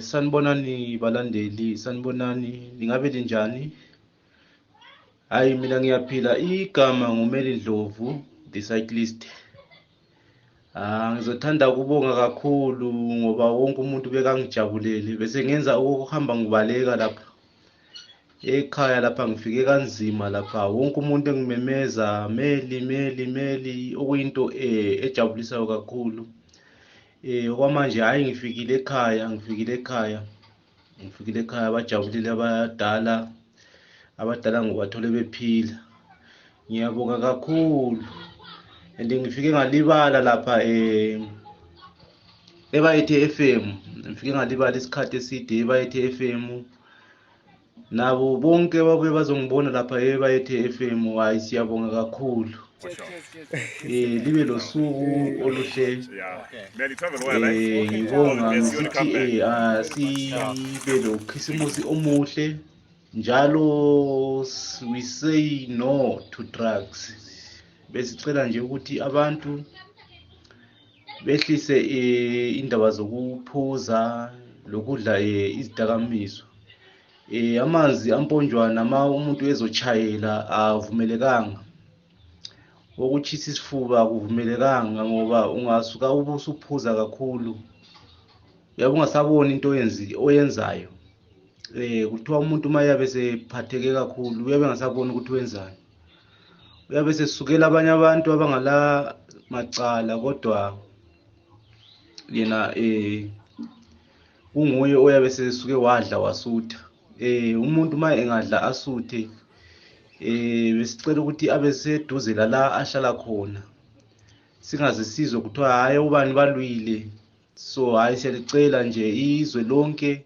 Sanibonani balandeli, sanibonani, ningabe linjani? Hayi mina ngiyaphila, igama nguMeli Ndlovu, the cyclist. Ngizothanda ukubonga kakhulu ngoba wonke umuntu bekangijabulele, bese ngenza ukuhamba ngibaleka lapha. Ekhaya lapha ngifike kanzima lapha, wonke umuntu engimemeza Meli Meli Meli, okuyinto ejabulisayo kakhulu. Okwamanje hayi ngifikile ekhaya, bajabulile abadala ngobathole bephila. Ngiyabonga kakhulu. And ngifike ngalibala lapha eBayethe FM, ngifike ngalibala isikhathi eside eBayethe FM. Nabo bonke babuye bazongibona lapha eBayethe FM. Hayi siyabonga kakhulu. Libe losuku oluhle. Ngibonga ngisithi sibe lokhisimusi omuhle. Njalo we say no to drugs. Besicela nje ukuthi abantu behlise indaba zokuphuza lokudla izidakamizwa. Amanzi amponjwana uma umuntu ezotshayela avumelekanga. Ukuchisa isifuba akuvumelekanga ngoba ungasuka ubusuphuza kakhulu. Uyabe ungasaboni into oyenzayo. Kuthiwa umuntu uma yabe sephatheke kakhulu uyabe engasaboni ukuthi wenzani. Uyabe sesukela abanye abantu abangala macala kodwa yena unguye oyabe sesuke wadla wasutha. Umuntu uma engadla asuthe besicela ukuthi abe seduze la ahlala khona. Singaze sizwe kuthiwa hayi ubani balwile. So hayi siyalicela nje izwe lonke